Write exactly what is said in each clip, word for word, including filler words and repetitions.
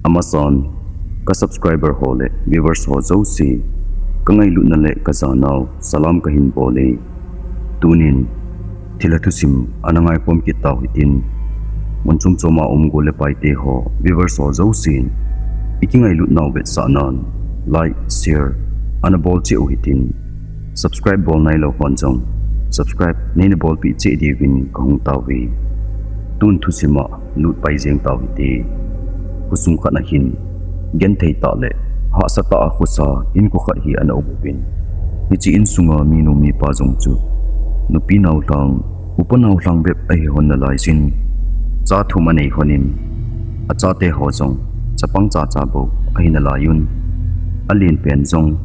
Amasan, ka subscriber ho le viewers ho jouse, ka ngailutna le ka janau salam kahin bol e. Tunin, thilha thusim ana ngaikhom kit tau hitin, mun chom choma um gol le paite ho, viewers ho jousen, i kingailutnau vetsahnan like, share ana bol cheh u hitin, subscribe bol nailou hon jong subscribe neina bolpeh cheh diuvin kahung tauve. Tun thusima lut pai jeng tau hite. Khosung khat ahin, genthei tah le hahsa tah a khosa inko khat hi ana um uvin, hiche insunga minu mipa jong chu nupi naolhang, upa naolhang bep ahi hon nalaijin, cha thum anei honin, achate ho jong chapang chacha bou ahi nalaiyun, alen pen jong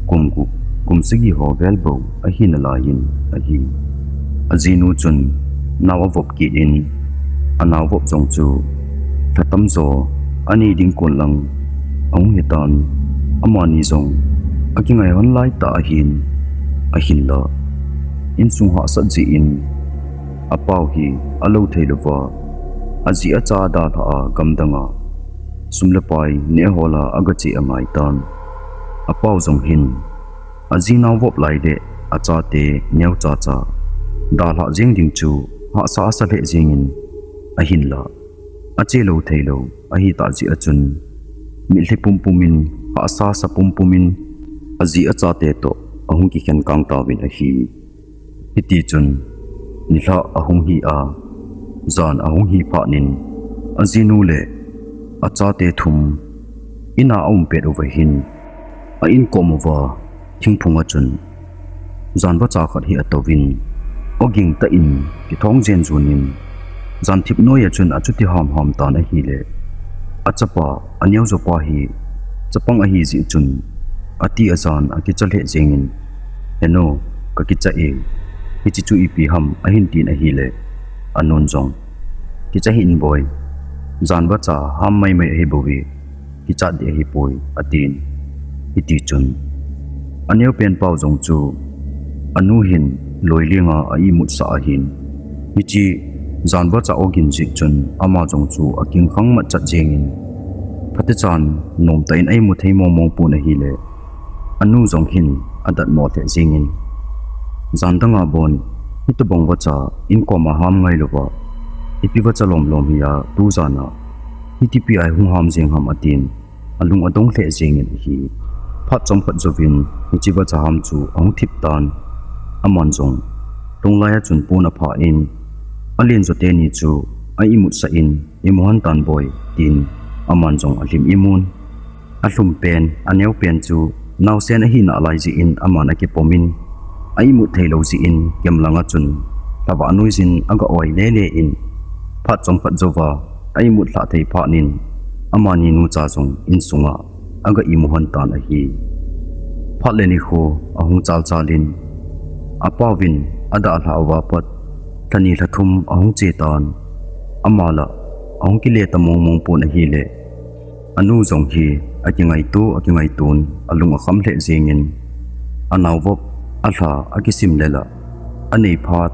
kum gup, kum sagi ho vel bou ahi nalaiyin ahi. Ajinu chun nao avop kit in, anaovop jong chu lha tamjo anei ding kon lang ahung hitan, amani jong akingai hon laitah ahin, ahinla insung hahsat jeh in apau hi alou theilouva, aji acha adalhah a gamdanga sum le pai nehhol a agache angaitan. Apau jong hin aji naovop lai le achate neochacha dalhah jeng ding chu hahsa asa lheh jengin, ahinla achelou theilou ahitah jeh a chun mitlhi pumpumin, hahsa sa pumpumin aji achate toh ahung kikhen kang tauvin ahi. Hitichun nilhah ahung hi a, jan ahung hi phatnin, ajinu le achate thum ina aumpet uva hin, a inkom uva thingphunga chun janvacha khat hi atouvin, oging tah in kithong jenjunin, janthip noiya chun achuti hamham tan ahile, achapa aneojopa hi chapang ahijeh chun, ati ajan akicha lheh jengin, Henu, kakicha e, hiche chu ipi ham, ahin tin ahile, anun jong, Kicha hih in boi, janvacha ham maimai ahibouve, kichat ding ahipoi, atin. Hitichun aneopen pau jong chu anu hin loilenga a-imutsah ahin, hiche janvacha ogin jeh chun ama jong chu akingkhang matchat jengin, phatechan nomtah in a-imu thei mongmong pon ahile, anu jong hin adatmo lheh jengin, Jan danga bon hitobang vacha inkoma ham ngailouva, ipi vacha lomlom hia tujana hitipia ihung ham jeng ham, atin, alung adong lheh jengin ahi. Phat chomkhat jouvin hiche vacha ham chu ahung thip tan, aman jong lunglaiya chun pon aphah in, alenjo teni chu a-imutsah in, Imu hon tan boi, tin aman jong alhim imun. Alhumpen, aneopen chu naosen ahi nalai jeh in aman akipomin, a-imut theilou jeh in kemlanga chun lhavah noijin aga-oi lele in, phat chomkhat jouva a-imut lhah thei phatnin, amani nucha jong insunga aga-imu hon tan ahi. Phat le nikho ahung chalchalin, apauvin adalhah uva pat lhani lhathum ahung che tan, ama la ahung kile ta mongmong pon ahile, anu jong hi akingaito akingaiton alung akham lheh jengin, anaovop alha akisim le la anei phat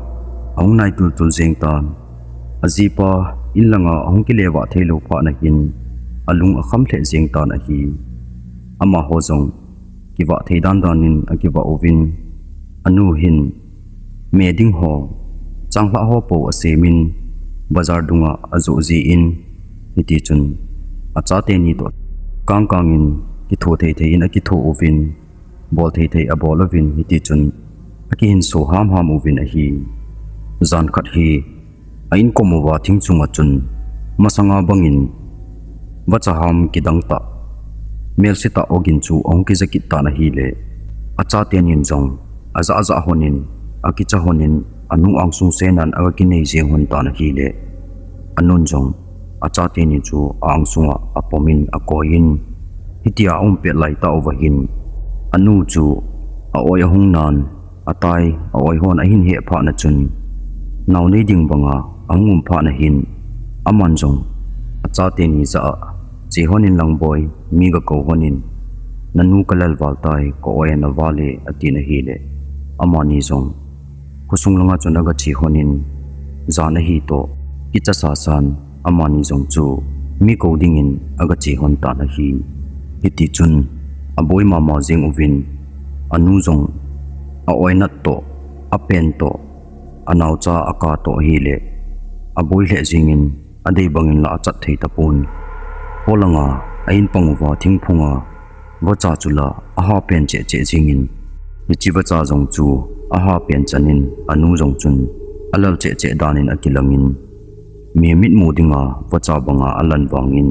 ahung nai tultul jeng tan, ajipa inlanga ahung kile vah theilou phatna hin alung akham lheh jeng tan ahi. Amaho jong kivah thei dandan in akivah uvin, anu hin me ding ho, changlhah ho pou asemin, bazar dunga ajoh jin, hitichun achateni toh kangkangin kitho theithei in akitho uvin, bol theithei abol uvin, hitichun akihinso hamham uvin ahi. Jan khat hi a-inkom uva thing chunga chun masanga bangin vacha ham kidangtah, melsetah ogin chu ahung kija kit tan ahile, achatenin jong ajah ajah honin, akicha honin, anu angsung senan aga kinei jeng hon tan ahile, anun jong achateni chu a-angsunga apomin akoiyin, hitia aumpet laitah uva hin anu chu a-oi ahung nan, atai a-oi hon ahin heh phatna chun, nao nei ding banga ahung um phatna hin, aman jong achateni jah a, Che honin lang boi, mi gakou honin, nanu kalel val tai, ka-oi ana val e, atin ahile, amani jong khosung langa chun agache honin, jan ahi toh kicha sasan, amani jong chu mi kou dingin aga che hon tan ahi. Hiti chun aboi mama jeng uvin, anu jong a oinat toh, a pen toh, a naocha a ka toh ahile, aboi lheh jingin adei bangin la achat thei tapon. Polanga a in pang uva thingphunga vacha chu la aha pen cheh cheh jingin, hiche vacha jong chu aha pen chanin anu jong chun alal cheh cheh danin akilangin, mi mitmu dinga vacha banga alan vangin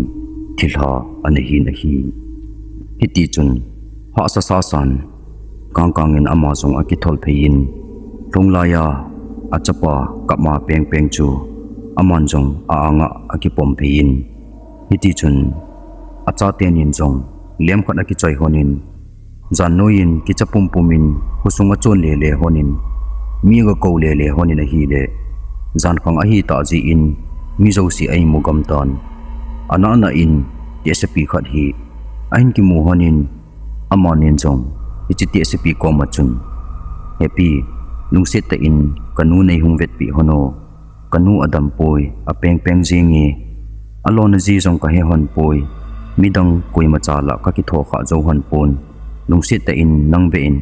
thilha ana hin ahi. Hiti chun hahsa sasan kangkangin ama jong akithol pheiyin, lhunglaiya achapa kap ma pengpeng chu aman jong a anga akipom pheiyin, hiti chun achatenin jong lemkhat akichoi honin, jan noiyin kicha pumpumin khosung achon lele honin, mi aga kou lele honin ahile, jankhang ahitah jeh in mi jouse a imu gam tan. Anahna in tehsepi khat hi ahin kimu honin, amanin jong hiche tehsepi koma chun, Hepi, lungset tah in kanu neihung vetpeh hon o. Kanu adampoi, apengpeng jenge. Alona ji jong kahe honpoi. Midang koimacha la kakitho kha jou honpon. Lungset tah in nang ve in,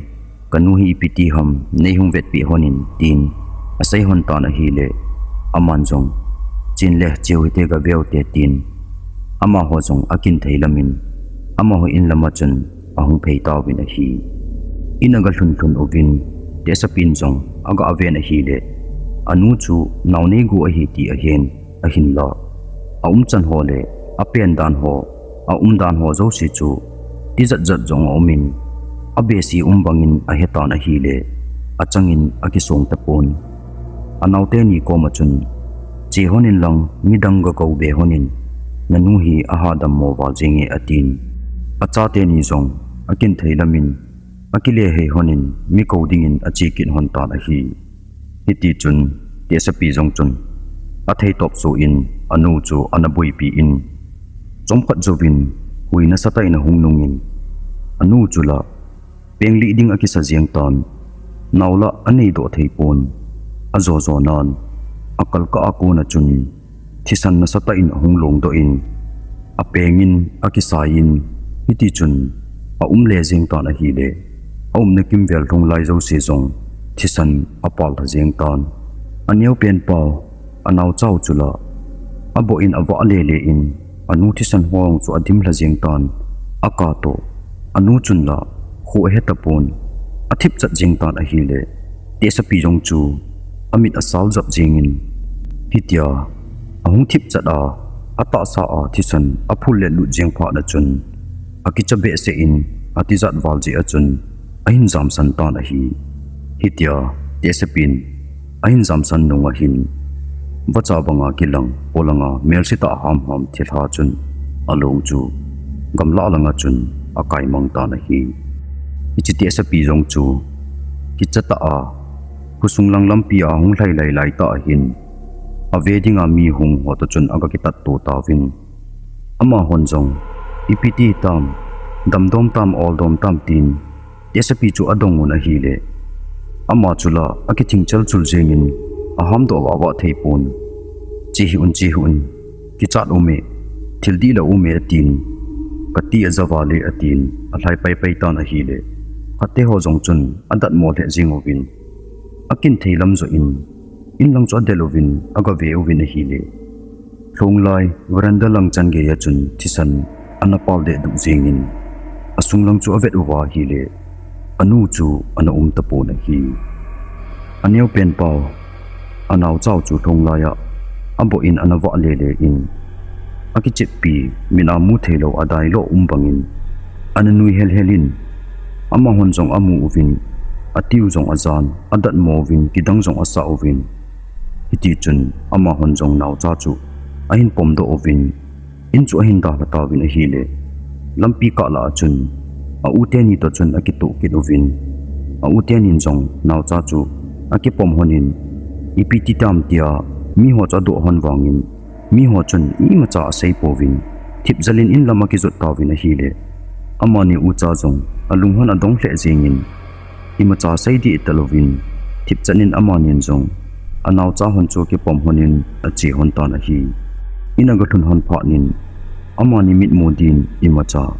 kanu hi ipi ti ham neihung vetpeh honin, tin asei hon tan ahile, aman jong, Chenle cheu hite, gaveu te, tin amaho jong akin thei lamin amaho in lama chun ahung phei tauvin ahi. In aga lhun lhun uvin, tehsepin jong aga aven ahile, anu chu nao neigo ahi ti ahen, ahinla aumchan ho le apen dan ho, aumdan ho jouse chu tijat jat jong aumin, abese um bangin ahetan ahile, achangin akisong tapon. Anaoteni koma chun, Che honin lang midang gakou be honin, nanu hi aha dammo val jenge, atin. Achateni jong akin thei lamin akile hei honin mi kou dingin ache kit hon tan ahi. Hiti chun tehsepi jong chun athei topsoh in anu chu ana boipi in, chomkhat jouvin hui nasatah in ahung nungin, anu chu la penglih ding akisa jeng tan, nao la aneidoh theipon. Ajo jonan akalkah a kona chun thisan nasatah in ahung longdoh in, apengin akisaiyin, hiti chun aumle jeng tan ahile, aumna kimvel lhunglai jouse jong thisan apal lha jeng tan. Aneopenpau anaochau chu la aboh in avah lele in, anu thisan ho chu adim lha jeng tan, aka toh. Anu chun la kho ahetapon, athipchat jeng tan ahile, tehsepi jong chu amit asal jap jengin, hitia ahung thipchat a, atahsa a thisan aphul le lut jeng phat a chun, akicha behseh in atijat val jeh a chun ahin jamsan tan ahi. Hitia tehsepin ahin jamsan nung ahin, vacha banga kilang polanga melse tah hamham thilha chun along chu gamlah langa chun akaimang tan ahi. Hiche tehsepi jong chu kicha tah a khosung lang lampi a hung lhailai laitah ahin, ave dinga mi hung ho toh chun aga kitatto tauvin, amahon jong, Ipi ti tam, damdom tam, oldom tam, tin tehsepi chu adong un ahile, ama chu la akithing chelchul jengin ahamdoh vahvah theipon. Che hih un, che hih un, kichat ume, thil dihlou ume, atin, kati aja vale, atin alhai paipai tan ahile, khatte ho jong chun adatmo lheh jeng uvin, akin thei lam joh in, inlang chu adel uvin agave uvin ahile, lhunglai veranda lang chan geiya chun thisan ana pal dehduh jengin, asunglang chu avet uva ahile, anu chu ana um tapon ahi. Aneopenpau anaochau chu lhunglai a aboh in ana vah lele in, akicheppi, mit a mu theilou adailou um bangin ana nui helhel in, amahon jong amu uvin, atiu jong ajan, adatmo uvin, kidang jong asah uvin. Hiti chun amahon jong naocha chu ahin pomdoh uvin, in chu ahin dalha tauvin ahile, lampi kah lah a chun a u teni toh chun akitoh kit uvin, a u tenin jong naocha chu akipom honin, Ipi ti tam, tia miho chu adoh hon vangin, miho chun imacha aseipouvin, thipjalin inlam akijot tauvin ahile, amani ucha jong alunghon adong lheh jengin, imacha seidih talouvin, thipchat in amanin jong anaocha hon chu akipom honin ache hon tan ahi. In aga lhun hon phatnin, Amani mitmu din imacha,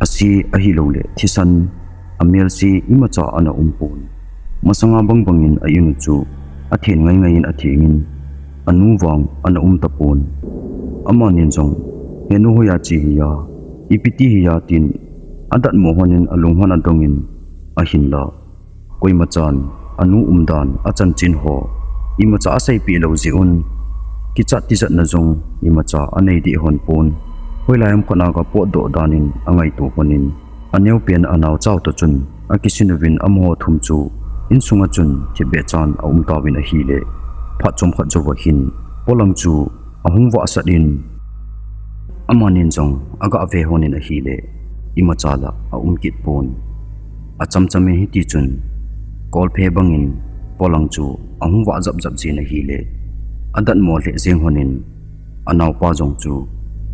ase ahilouleh thisan, amelse imacha ana umpon. Masanga bangbangin a-in u chu athen ngaingaiyin athengin, anu vang ana um tapon. Amanin jong, "Henu, hoiya che hiya, ipi ti hiya?" tin adatmo honin alung hon adongin, ahinla koimachan anu umdan achanchin ho imacha aseipeh lou jeh un, kichat tijatna jong imacha anei deh hon pon. Hoilai ham khat a ga potdoh danin angaito honin, aneopen anaocha toh chun akisin uvin, amaho thum chu insunga chun thipbeh chan aum tauvin ahile, phat chomkhat jouva hin polang chu ahung vahsat in, amanin jong aga ve honin ahile, imacha la aum kit pon. Achamchamin hitichun kolphe bangin polang chu ahung vah japjap jin ahile, adatmo lheh jeng honin, anaopa jong chu,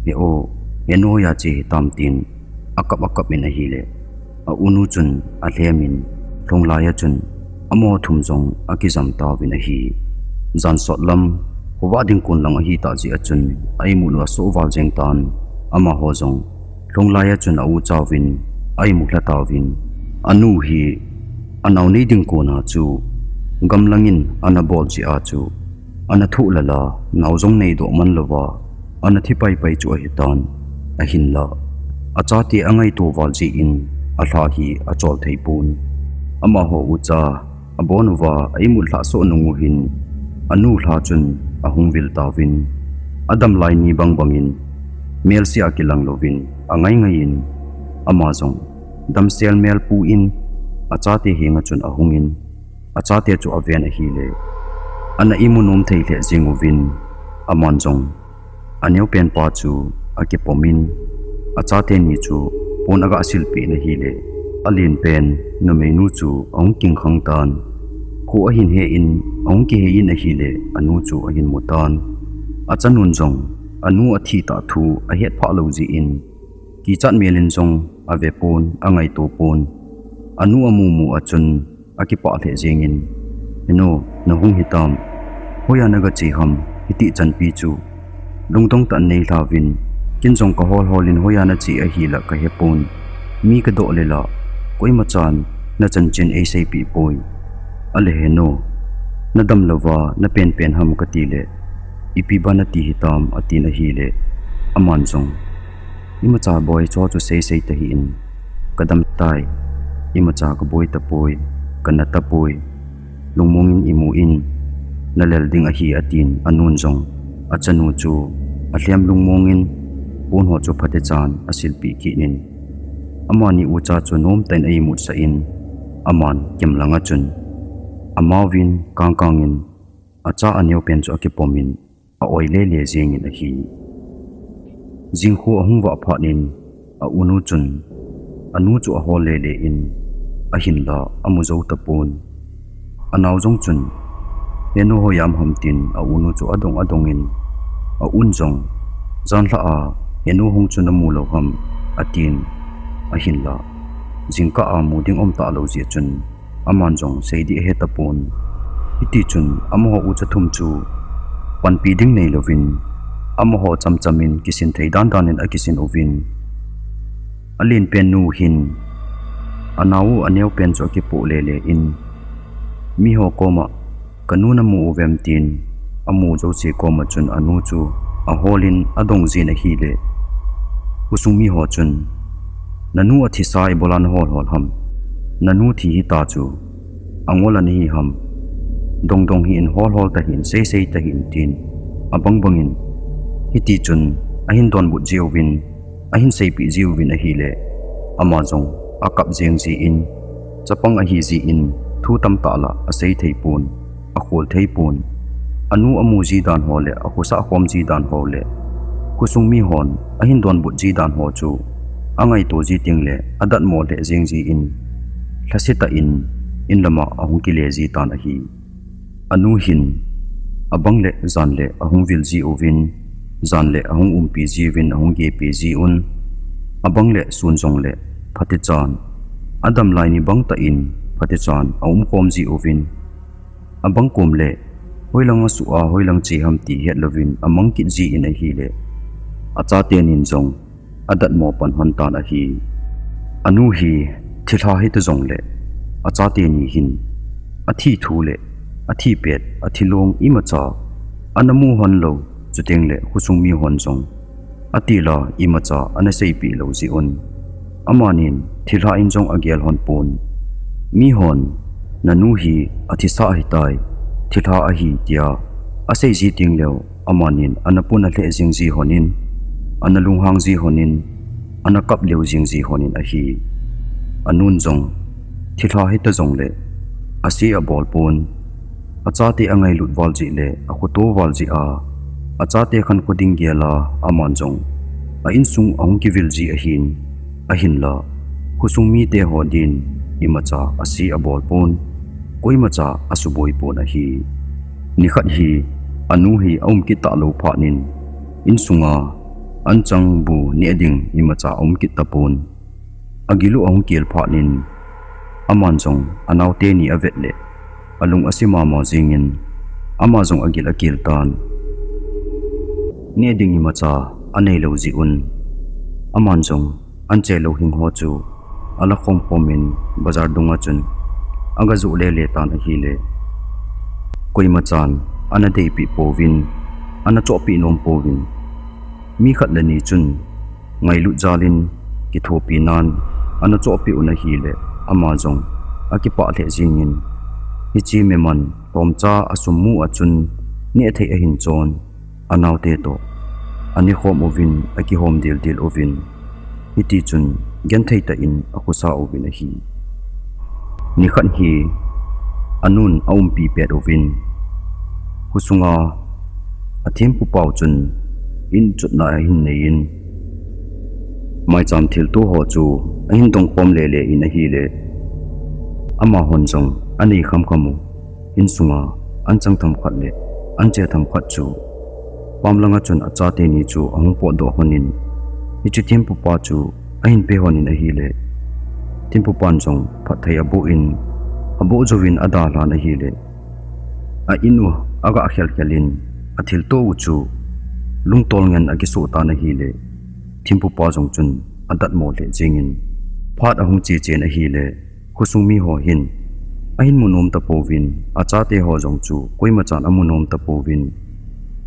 "He o, henu, hoiya che hitam?" tin akap akap in ahile, a-unu chun alhemin, lhonglai a chun amaho thum jong akijam tauvin ahi. Jan sot lam, khovah ding kon lang ahitah jeh a chun a-imut u asoh val jeng tan, amaho jong lhonglai a chun a-ucha uvin a-imut lha tauvin. Anu hi anao nei ding kona chu gamlangin ana bol jeh a chu ana thoh lala, nao jong neidoh man louva ana thi paipai chu ahitan. Ahinla, achate angaito val jeh in alha hi achol thei pon. Amaho ucha abon uva a-imut lhah soh nung u hin, anu lha chun ahung vil tauvin, adam lai ni bangbangin melse a kilang louvin angaingaiyin, ama jong damsel melpu in achate henga chun ahungin, achate chu aven ahile, ana imu nom thei lheh jeng uvin, aman jong aneopenpa chu akipomin, achate ni chu pon aga silpeh in ahile, alenpen numeinu chu ahung kingkhang tan. Kho ahin he in, ahung kihei in ahile, anu chu ahin mu tan. Achanun jong anu athi tah thu ahet phah lou jeh in, kichat melin jong ave pon, angaito pon. Anu amumu a chun akipah lheh jengin, "Henu, nahung hitam? Hoiya naga che ham, hiti chanpi chu? Lungdong tah in neilha uvin, ken jong kahol holin hoiya nache ahila kahepon. Mi kadoh lela, koimachan nachanchin eiseipeh poi. Ale henu, nadam louva napenpen ham katile, ipi ban nati hitam?" atin ahile, aman jong, "Imacha boi, chuche chu seisei tahih in, kadam tai. Imacha kaboi tapoi, kana tapoi. Lungmongin imu in, nalel ding ahi," atin, anun jong achanu chu alhem lungmongin pon ho chu phatechan asilpeh kit in, amani ucha chu nomtah in a-imutsah in, aman kimlanga chun amauvin kangkangin acha aneopen chu akipomin, a-oi lele jengin ahi. Jingkho ahung vah phat in, a-unu chun anu chu ahol lele in, ahinla amu jou tapon. Anao jong chun, "Henu, hoiya um ham?" tin a-unu chu adong adongin, a-un jong, "Janlhah a henu hung chu namu lou ham?" atin, ahinla jingkah a mu ding um talou jeh chun, aman jong seiding ahetapon. Hitichun amaho ucha thum chu panpi ding neilouvin, amaho chamchamin kisin thei dandan in akisin uvin, alenpennu hin anao u aneopen chu akipoh lele in, miho koma, "Kanu namu uvem?" tin amu jouse koma chun anu chu aholin adong jin ahile, khosung miho chun, "Nanu athisa ibola nahol hol ham? Nanu thi hita chu angol a nahi ham? Dongdong hih in, hol hol tahih in, seisei tahih in," tin abangbangin, hitichun ahin donbut jiuvin, ahin seipeh jiuvin ahile, ama jong akap jeng jin, chapang ahi jin, thu tamtah la asei theipon, akhol theipon. Anu amu ji dan ho le akhosah khom ji dan ho le khosung mihon ahin donbut ji dan ho chu angaito ji tengle adatmo lheh jeng jin, lhasetah in inlama ahung kile jitan ahi. Anu hin abang le jan le ahung vil jiuvin, jan le ahung umpi jiuvin, ahung gepi jiuvin, abang le sun jongle phatechan, adam lai ni bangtah in phatechan aumkhom jiuvin, abang kom le hoilang asuh a hoilang che ham ti hetlouvin amang kit jin ahile, Achate nin jong adatmo pan hon tan ahi. Anu hi thilha hita jongle, achate ni hin athi thu le athi pet, athi long imacha ana mu hon lou, chuteng le khosung mi hon jong atila imacha ana seipeh lou jeh un, amanin thilha in jong agel hon pon. Mihon, "Nanu hi athisa ahitai, thilha ahi," tia asei ji teng leu, amanin ana puna lheh jing ji hon in, ana lunghang ji hon in, ana kap lheh jing ji hon in ahi. Anun jong thilha hita jongle, ase abol pon. Achate angailut val jeh le akhoto val jeh a, achate khankho ding gel a, aman jong a insung ahung kivil ji ahin, ahinla khosung mite ho din imacha ase abol pon, koimacha asuboi pon ahi. Nikhat hi anu hi aum kit talou phat in, insunga anchang bu neh ding imacha aum kit tapon. Agil u ahung kel phat in, aman jong anaote ni avet le alung ase mama jingin, ama jong agil akel tan. Neh ding imacha anei lou jeh un, aman jong anche louhing ho chu ala khom khom in bazar dunga chun aga joh lele tan ahile, koimachan ana deipeh pouvin, ana chohpeh nom pouvin, mi khat le ni chun ngailut jal in kithopi nan ana chohpeh un ahile, ama jong akipah lheh jingin, hiche meman lhomcha asum mu a chun neh thei ahin chon, anaote toh ane khom uvin, akihom dildil uvin, hiti chun genthei tah in akhosa uvin ahi. Nikhat hi anun aumpi pet uvin, khosunga athempu pau chun in chotna ahin nei in, maicham thilto ho chu ahin dong khom lele in ahile, amahon jong anei kham kham u, insunga anchang themkhat le anche themkhat chu pam langa chun achate ni chu ahung potdoh hon in, hiche thempu pa chu ahin pe hon in ahile, thempu pan jong phatthei aboh in, aboh jouvin adalhan ahile, a in u aga khel khel in, athilto u chu lungtol ngen akisoh tan ahile, thempu pa jong chun adatmo lheh jingin, phat ahung che chen ahile, khosung mi ho hin ahin mu nom tapouvin, achate ho jong chu koimachan amu nom tapouvin,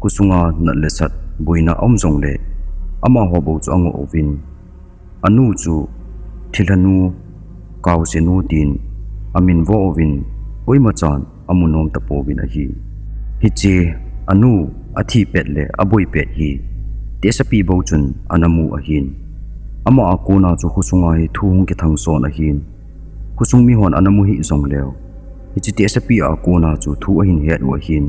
khosunga nat le sat boina aum jongle, amaho bou chu angoh uvin, anu chu thilhanu, kaosenu tin amin vo uvin, koimachan amu nom tapouvin ahi. Hiche anu athi pet le aboi pet hi tehsepi bou chun ana mu ahin, ama a kona chu khosunga hi thu hung kithang son ahin, khosung mihon ana mu hih jongleu, hiche tehsepi a kona chu thu ahin het u ahin,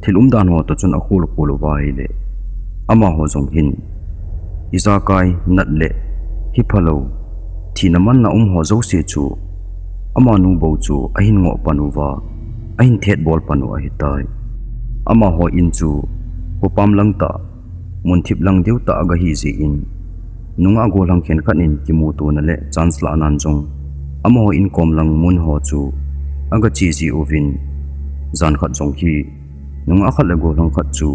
thil umdan ho toh chun akhol khol uva ahile, amaho jong hin ijakai nat le hi phalou, thina manna um ho jouse chu amanu bou chu ahin ngoh pan uva, ahin thetbol pan u ahitai. Amaho in chu khopam lang tah, munthip lang deu tah aga hi jeh in, nungah gollhang khenkhat in kimutona le chance lah nan jong, amaho inkom lang mun ho chu aga che ji uvin, jan khat jong hi nungah khat le gollhang khat chu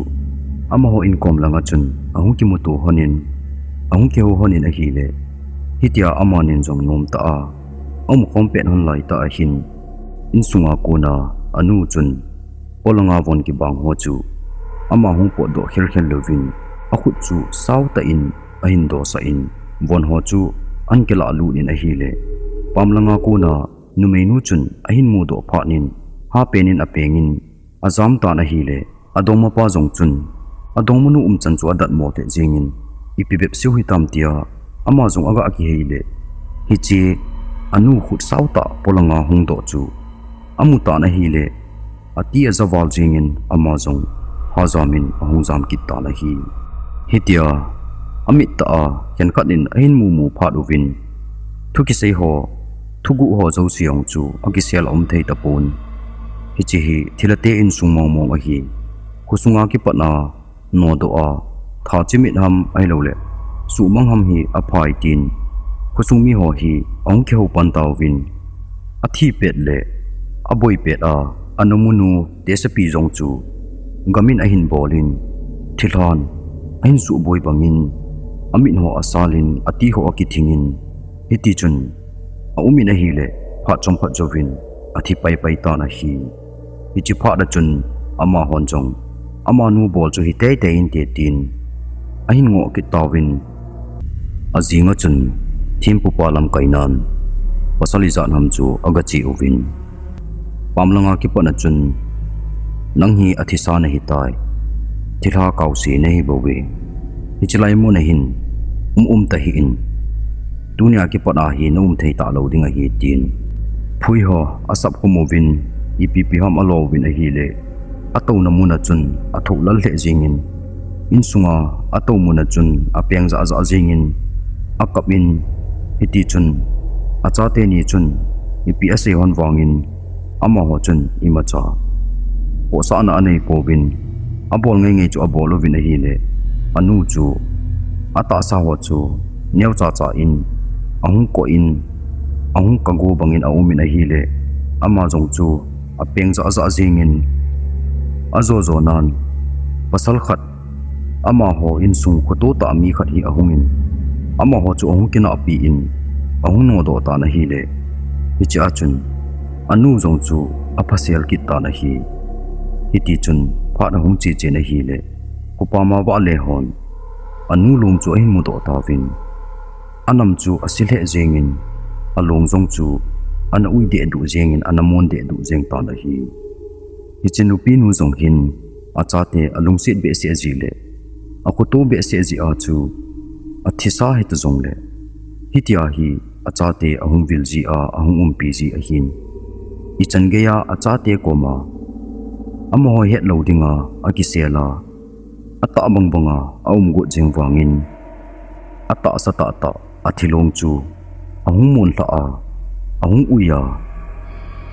amaho inkom langa chun ahung kimuto hon in, ahung kihou hon in ahile, hitia amanin jong nomtah a aum khom pet hon laitah ahin, insunga kona anu chun polanga von kibang ho chu ama hung potdoh khel khel louvin, akhut chu saotah in ahin dosah in, von ho chu ahin kilah lut in ahile, pam langa kona numeinu chun ahin mudoh phat in, hapen in apengin ajam tan ahile, adongmapa jong chun adongmanu umchan chu adatmo lheh jengin, ipi bep seiu hitam tia ama jong aga kihei le, hiche anu khut saotah polanga hungdoh chu amu tan ahile, ati aja val jengin ama jong hajam in ahung jam kit tan ahi. Hitia amit tah a khenkhat in ahin mumu phat uvin, thu kisei ho, thuguh ho jouse jong chu akisel aum thei tapon. Hiche hi thilhate insung mong mong ahi. Khosunga kipatna nodoh a, tha chimit ham ahiloule suhmang ham hi aphai tin, khosung miho hi ahung kihou pan tauvin, athi pet le aboi pet a ana munu tehsepi jong chu gamin ahin bolin, thilhan ahin suhboi bangin, amit ho asalin, ati ho akithingin, hitichun aumin ahile, phat chomkhat jouvin athi paipai tan ahi. Hiche phat a chun amahon jong amanu bol chu hi teitei inte tin ahin ngoh kit tauvin, ajing a chun thempu pa lamkainan pasal ijat ham chu agache uvin, pamlanga kipat a chun, nang hi athisa nahitai, thilha kaose nahi bouve, hiche lai mun a hin um um tahih in, tunia kipat a hi naum thei talou ding ahi tin, phui ho asap khum uvin, ipi pi ham alo uvin ahile, atouna mun a chun athoh lal lheh jengin, insunga atou mun a chun apeng jahjah jengin, akap in, hitichun achate ni chun ipi asei hon vangin, amaho chun imacha khohsahna anei pouvin, abol ngeingei chu abol uvin ahile, anu chu atahsa ho chu neocha cha in ahung koh in, ahung kago bangin aumin ahile, ama jong chu apeng jahjah jengin, ajo jonan pasal khat, amaho insung khoto tah mi khat hi ahungin, amaho chu ahung kinahpi in, ahung nodoh tan ahile, hiche a chun anu jong chu aphasel kit tan ahi. Hitichun phat ahung che chen ahile, khopama vahle hon anu long chu ahin mudoh tauvin, anam chu ase lheh jengin, along jong chu ana ui dehduh jengin, ana mon dehduh jeng tan ahi. Hiche nupinu jong hin achate alungset behseh jeh le akhoto behseh jeh a chu athisa hita jongle, hitia hi achate ahung vil ji a, ahung umpi ji ahin, ichan geiya achate koma amaho hetlou dinga akisel a, atah bang banga aum got jeng vangin, atahsa tahtah athilong chu ahung monlhah a, ahung ui a,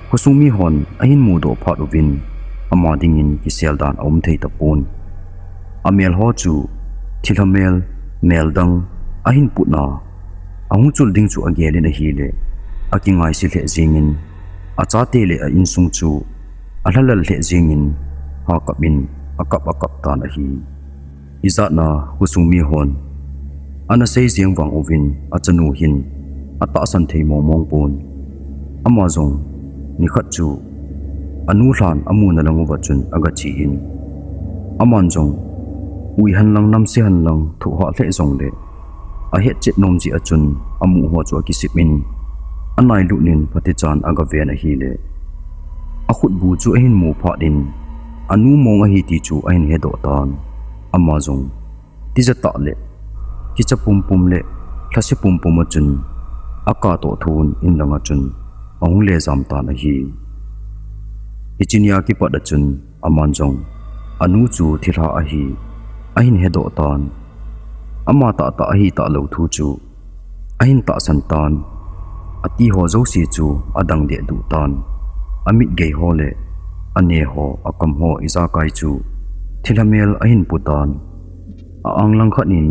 khosung mihon ahin mudoh phat uvin, ama dingin kisel dan aum thei tapon. Amel ho chu thilha mel, mel dang ahin putna, ahung chul ding chu agel in ahile, akingaise lheh jengin, achate le a insung chu alhalal lheh jengin, hakap in akap akap tan ahi. Ijatna khosung mihon ana sei jeng vang uvin, achanu hin atahsan thei mongmong pon. Ama jong nikhat chu anu lhan amuna lang uva chun agache in, aman jong ui henlang, namse henlang, thohhah lheh jongle, ahetchet nom jeh a chun amu ho chu akisip in, anailut in phatechan agaven ahile, akhutbu chu ahin mu phat in, anu mong ahi ti chu ahin hedoh tan. Ama jong tija tah le kicha pumpum le lhase pumpum a chun akatoh thon in langa chun ahung le jam tan ahi. Hiche nia kipat a chun aman jong anu chu thilha ahi ahin hedoh tan. Ama tahtah ahi talou thu chu ahin tahsan tan, ati ho jouse chu adang dehduh tan, amit gei ho le ane ho, akam ho ijakai chu thilha mel ahin pu tan. A-ang lang khat in,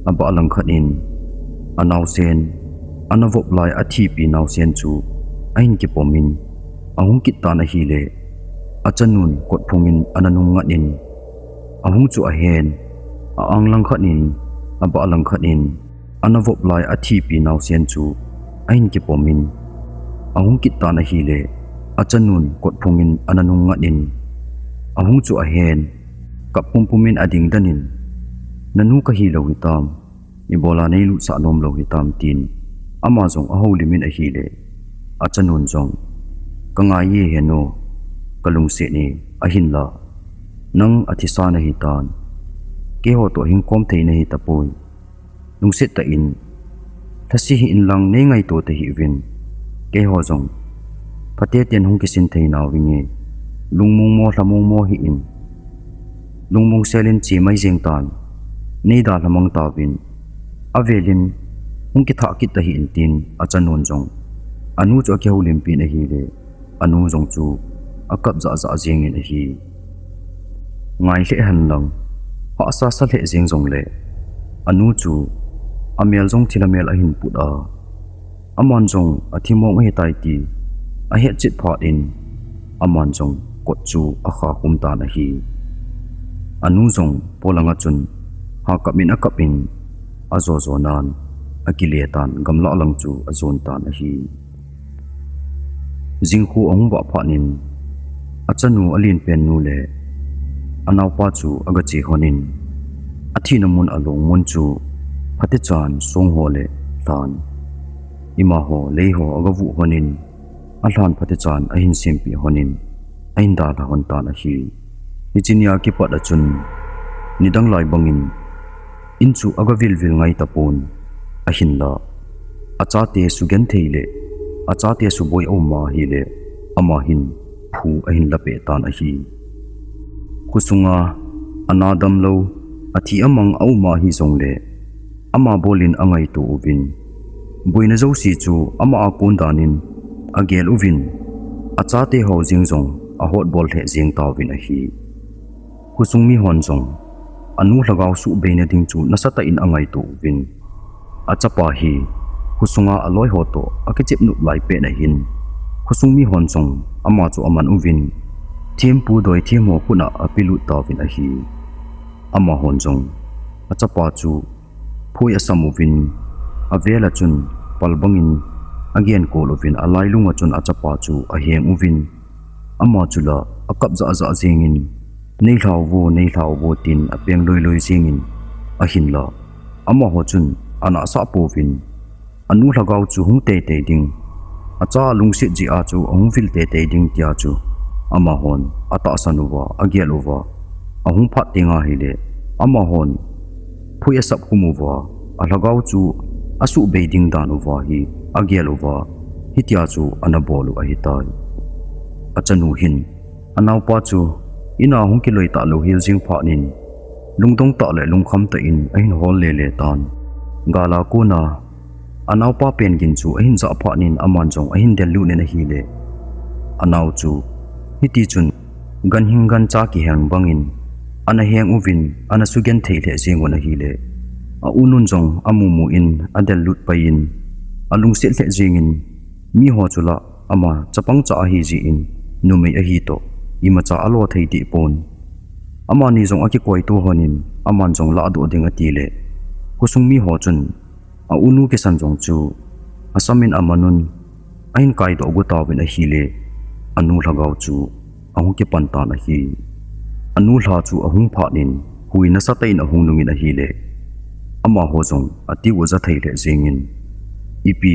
abah lang khat in, anaosen, ana vop lai athipi naosen chu ahin kipom in, ahung kit tan ahile, achanun kotphung in ana nung ngat in, ahung chu ahen, a-ang lang khat in, abah lang khat in, ana vop lai athipi naosen chu ahin kipom in, ahung kit tan ahile, achanun kotphung in ana nung ngat in, ahung chu ahen, kap pumpum in ading den in, nanu kahi lou hitam, ibola neilutsah nom lou hitam tin, ama jong ahoulim in ahile, achanun jong, kangai e henu, kalungset e, ahinla nang athisa nahitan, keiho toh hingkhom thei nahi tapoi. Lungset tah in, lhase hih in lang neingaito tahih uvin, keiho jong phatechan hung kisin thei nauvinge, lungmong mo, lhamong mo hih in, lungmong sel in che mai jeng tan, neidalhamang tauvin, avel in hung kithah kit tahih in tin, achanun jong anu chu akihoulimpi in ahile, anu jong chu akap jahjah jeng in ahi. Ngai lheh henlang, hahsa sa lheh jeng jongle, anu chu amel jong thilha mel ahin put a, aman jong athimong ahitai ti ahetchet phat in, aman jong kot chu akha khum tan ahi. Anu jong polanga chun Hakap in akap in ajo jo nan, akile tan, gamlah lang chu ajon tan ahi. Jingkhu ahung vah phat in, achanu alen pen nu le anaopa chu aga che hon in, athina mun along mun chu phatechan song ho le lhan, ima ho, lei ho aga vuh hon in, alhan phatechan ahin sempeh hon in, ahin dalha hon tan ahi. Hiche nia kipat a chun, nidang lai bangin, in chu aga vil vil ngai tapon, ahinla, achate sugenthei le achate suboi aum ahile, ama hin phu ahin lapeh tan ahi. Khosunga ana damlou, athi amang aum ahi jongle, ama bol in angaito uvin, boina jouse chu ama a kon dan in agel uvin, achate ho jeng jong ahotbol lheh jeng tauvin ahi. Khosung mihon jong anu lhagao suhbeina ding chu nasatah in angaito uvin, achapa hi khosunga aloi ho toh akichep nop lai pet ahin, khosung mihon jong ama chu aman uvin, thempu doithem ho khut a apelut tauvin ahi. Amahon jong achapa chu phoi asam uvin, avel a chun pal bangin agenkol uvin, alailung a chun achapa chu aheng uvin, ama chu la akap jah jah jengin, "Neilhau vo, neilhau vo," tin apeng loi loi jengin, ahinla, amaho chun anahsah pouvin, anu lhagao chu hung teitei ding, acha lungset jeh a chu ahung vil teitei ding tia chu amahon atahsan uva, agel uva, ahung phat teng ahile, amahon phoi asap khum uva, alhagao chu asuhbei ding dan uva hi agel uva, hitia chu ana bol u ahitai. Achanu hin anaopa chu in a hung kiloi talou hel jeng phat in, lungdong tah le lungkham tah in ahin hol lele tan. Gal a kona anaopa pen gin chu ahin jah phat in aman jong ahin del lut in ahile, anao chu hiti chun ganhing gancha kiheng bangin ana heng uvin, ana sugenthei lheh jeng un ahile, aunun jong amu mu in adel lut pai in, alungset lheh jengin, miho chu la ama chapang cha ahi jeh in, numei ahi toh imacha alo thei deh pon. Amani jong akikoito hon in, aman jong lahdoh ding atile, khosung miho chun aunu kisan jong chu asam in aman un, ahin kaidoh got tauvin ahile, anu lhagao chu ahung kipan tan ahi. Anu lha chu ahung phat in, hui nasatah in ahung nung in ahile, amaho jong atiu aja thei lheh jengin, "Ipi,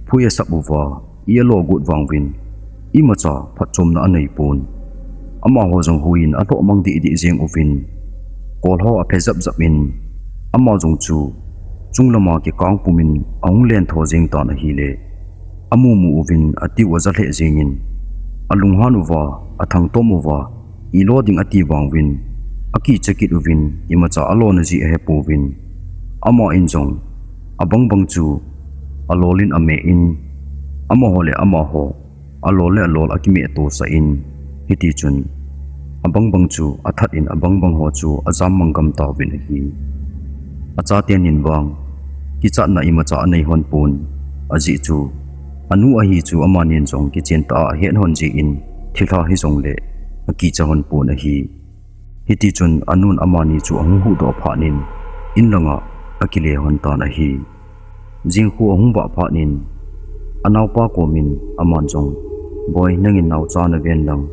phoi asap uva, i alo got vang uvin, imacha phatchomna anei pon." Amaho jong hui in alhoh mang deh deh jeng uvin, kol ho aphe jap jap in, ama jong chu chunglama kikang pum in ahung lentho jeng tan ahile, amu mu uvin atiu aja lheh jengin, alunghan uva, athangtom uva, ilo ding ati vang uvin, akicha kit uvin, imacha alona jeh ahepouvin, ama in jong abang bang chu alol in ameh in, amaho le amaho alol le alol akimeh tosah in, hiti chun abang bang chu athat in, abang bang ho chu ajam mang gam tauvin ahi. Achaten in vang kichatna imacha anei hon pon, ajeh chu anu ahi chu amanin jong kichen tah a ahet hon jeh in, thilha hijongle akicha hon pon ahi. Hiti chun anun amani chu ahung huhdoh phat in, in langa akile hon tan ahi. Jingkhu ahung vah phat in, anaopa komin aman jong, "Boi, nangin naocha naven lang,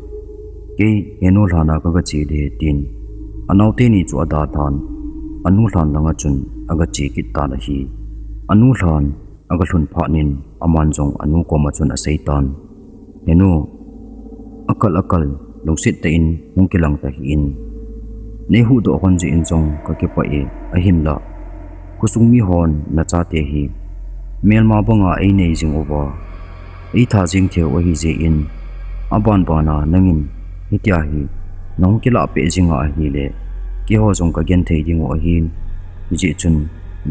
kei henu lhan a kaga che ding," tin anaote ni chu adalhan, anu lhan langa chun aga che kit tan ahi. Anu lhan aga lhun phat in, aman jong anu koma chun asei tan, "Henu, akal akal, lungset tah in hung kilang tahih in. Nei huhdoh hon jeh in jong kakipah e, ahinla khosung mihon nachate hi melma banga einei jing uva, eitha jing thei u ahi jeh in, aban bana nangin hitia hi nahung kilah peh jing a ahile, keiho jong kagenthei ding u ahin, hijeh chun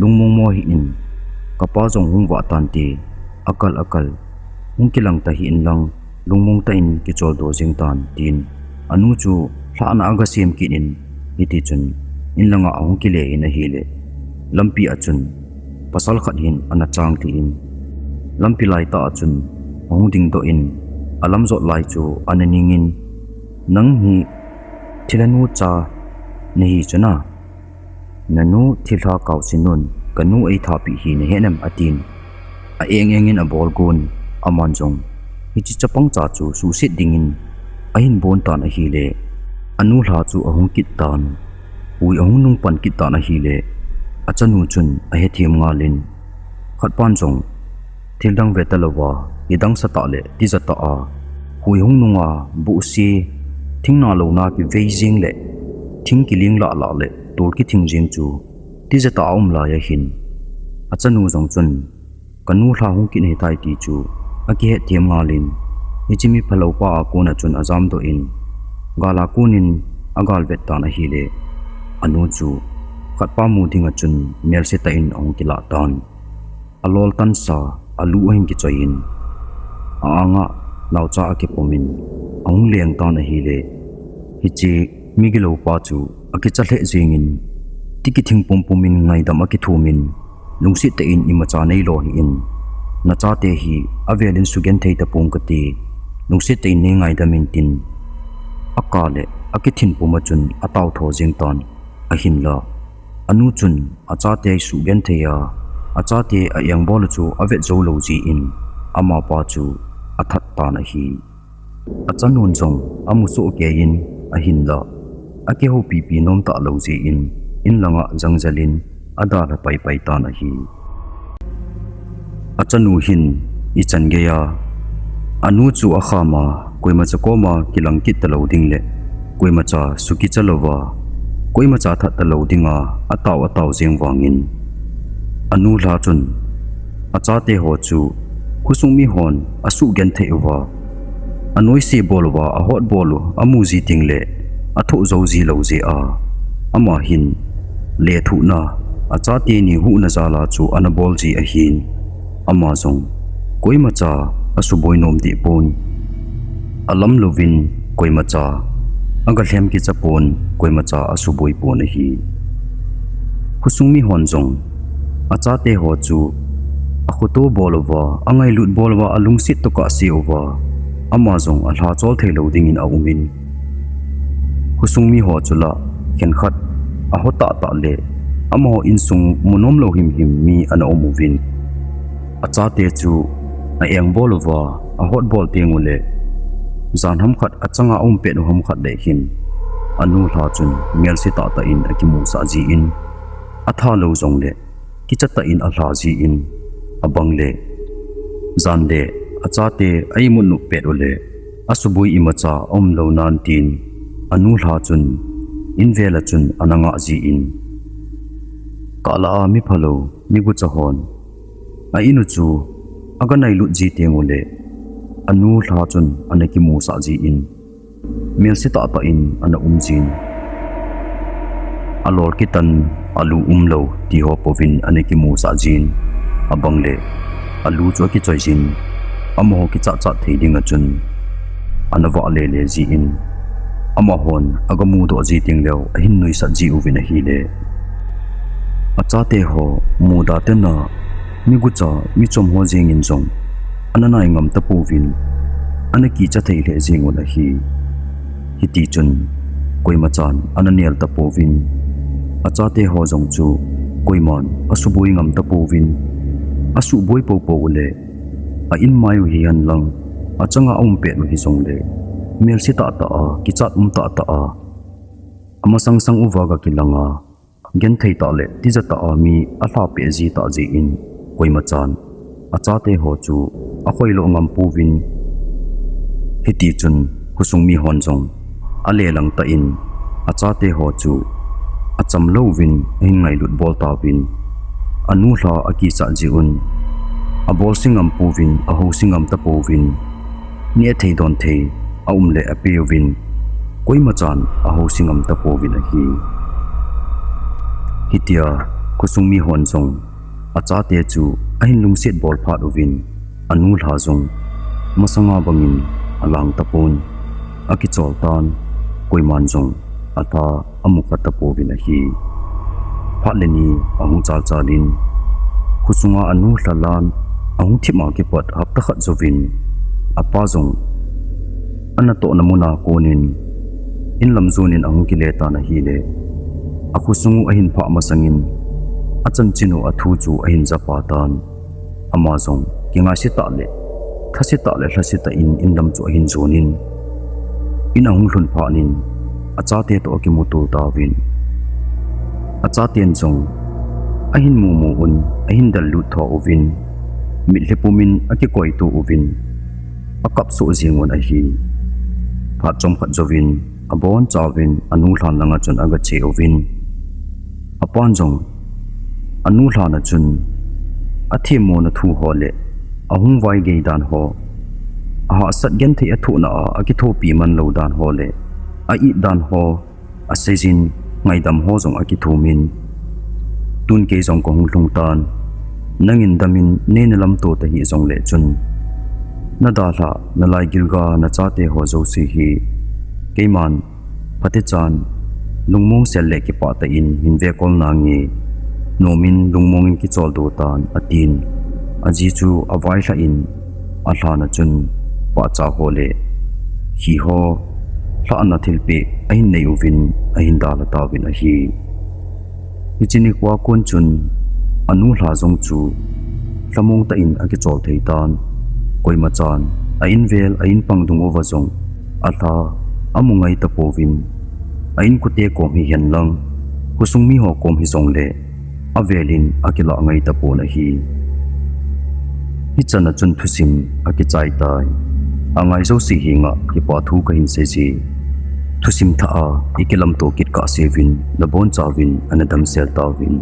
lungmong mo hih in, kapa jong hung vah tante, akal akal hung kilang tahih in lang, lungmong tah in kicholdo jing tan," tin anu chu lhahna aga sem kit in, hiti chun in langa ahung kile in ahile, lampi a chun pasal khat hin ana chang lhih in, lampi laitah a chun ahung dingdoh in, alamjot lai chu ana ning in, "Nang hi thilhanu cha nahi chu na, "Nanu thilha kaosin un, kanu eithapi hi nahe nem?" atin. A eng engin abol gon, aman jong hiche chapang cha chu suhset dingin ahin bon tan ahile, anu lha chu ahung kit tan, hui ahung nung pan kit tan ahile, achanu chun ahethem ngalin, khatpan jong thildang ve talouva, hidang satah le tijatah a, hui hung nunga, buhsi, thing nalou na kivei jing le, thing kiling lahlah le, tol kithing jing chu, tijatah a um lai ahin. Achanu jong chun, "Kanu lha hung kit ahitai," ti chu akihetthem ngalin, hiche mi phalou pa a kona chun ajamdoh in, gal a konin agalvet tan ahile, anu chu khatpa mu dinga chun melse tah in ahung kilah tan. Alol tansa, alu ahin kichoiyin, a-anga naocha akipumin, ahung leng tan ahile, hiche migilou pa chu akicha lheh jengin, ti kithing pumpumin ngaidam akithumin, "Lungset tah in imacha neilo hih in, nachate hi avelin sugenthei tapong kati, lungset tah in neingaidam in," tin, aka le akithin puma chun ataotho jeng tan ahinla, anu chun achate sugenthei a, achate a engbol u chu avet joulou jeh in, amapa chu athat tan ahi. Achanun jong amusoh keiyin ahinla, akihoupipi nom talou jeh in, inlanga jangjalin adalha paipai tan ahi. Achanu hin ichan geiya, anu chu akhama, koimacha koma kilang kit talou ding le, koimacha sukicha louva, koimacha that talou dinga atao atao jeng vangin, anu lha chun, achate ho chu khosung mihon asugenthei uva, anoise bol uva ahotbol u amu ji ding le, athoh jou ji lou jeh a, ama hin lethuhna, achate ni huhna jal a chu ana bol ji ahin, ama jong koimacha asuboi nom deh pon. Alam louvin koimacha agalhem kicha pon, koimacha asuboi pon ahi. Khosung mihon jong achate ho chu akhoto bol uva, angailut bol uva, alungset tokah se uva, ama jong alha chol theilou dingin aumin, khosung miho chu la khenkhat aho tahtah le, amaho insung munomlou himhim mi ana um uvin, achate chu a-engbol uva ahotbol tengule, jan hamkhat achanga aumpet u hamkhat le hin, anu lha chun melse tahtah in akimusah jin, athalou jongle kichatah in alha jin, abangle jan le achate a-imut nop pet ule, asuboi imacha aumlou nan tin, anu lha chun invela chun ana ngah jin, kahlah a miphalou migucha hon a-in u chu aganailut ji tengule, anu lha chun ana kimusah jin, melse tahtah in ana um jin, alol kitan, alu umlou tiho pouvin ana kimusah jin, abangle alu chu akichoi jin, amaho kichatchat thei dinga chun ana vah lele jin, amahon agamudoh ji tengleu ahin nuisat ji uvin ahile, achateho muda tena migucha michom ho jengin jong ana nai ngam tapouvin, ana kicha thei lheh jengun ahi. Hitichun koimachan ana nel tapouvin, achateho jong chu koiman asuboi ngam tapouvin, asuhboi poupou ule, a-inmai u hihen lang, achanga aumpet u hijongle, melse tahtah a, kichat um tahtah a, amasangsang uva gakilanga, genthei tah le tijatah a mi alhapeh ji tah jeh in, koimachan achateho chu akhoiloh ngam pouvin, hitichun khosung mihon jong alelang tah in, achateho chu achamlouvin ahin ngailut bol tauvin, anu lha akichat jeh un, abolse ngam pouvin, ahouse ngam tapouvin, nehthei donthei aumle apeuvin, koimachan ahouse ngam tapouvin ahi. Hitia khosung mihon jong achate chu ahin lungset bol phat uvin, anu lha jong masanga bangin alang tapon, akichol tan, koiman jong alha amukha tapouvin ahi. Phat le ni ahung chalchalin, khosunga anu lha lan ahung thip a kipat hapta khat jouvin, apa jong anatohna muna konin, inlam jonin ahung kile tan ahile, Akhosung u ahin phah masangin, achanchin u athu chu ahin japa tan. Ama jong, kingaise tah le, thase tah le lhase tah in in lam chu ahin jonin, in ahung lhun phat in, achate toh akimuto tauvin. Achaten jong, ahin mumu un, ahin del lut tho uvin, mitlhi pumin akikoito uvin, akap soh jeng un ahi. Phat chomkhat jouvin, abonchauvin, anu lhan langa chun agache uvin. Apan jong, anu lhan a chun, athemmona thu ho le, ahung vaigei dan ho, ahahsat genthei athohna a, akithopi man lou dan ho le, a-it dan ho, aseijin, ngaidam ho jong akithumin. Tun kei jong kahung lhung tan, nangin damin neina lamto tahih jongle chun, nadalhah, nalaigilga, nachate ho jouse hi, keiman, phatechan, lungmong sel le kipah tah in hin vekol nange, nomin lungmongin kicholdo tan, atin. Aji chu availhah in, alhan a chun, pahcha ho le, khi ho, lhahna thilpeh ahin nei uvin, ahin dalha tauvin ahi. Hiche nikhoa kon chun, anu lha jong chu, lhamong tah in akichol thei tan. Koimachan, a-in vel, a-in pang dung uva jong, alha, amu ngai tapouvin, a-inkote kom hihen lang, khosung miho kom hijongle, avelin akilah ngai tapon ahi. Hichan a chun thusim akichai tai. Angai jouse henga kipa thu kahin seije. Thusim thah a ikilamto kit kahseuvin, nabonchauvin ana damsel tauvin.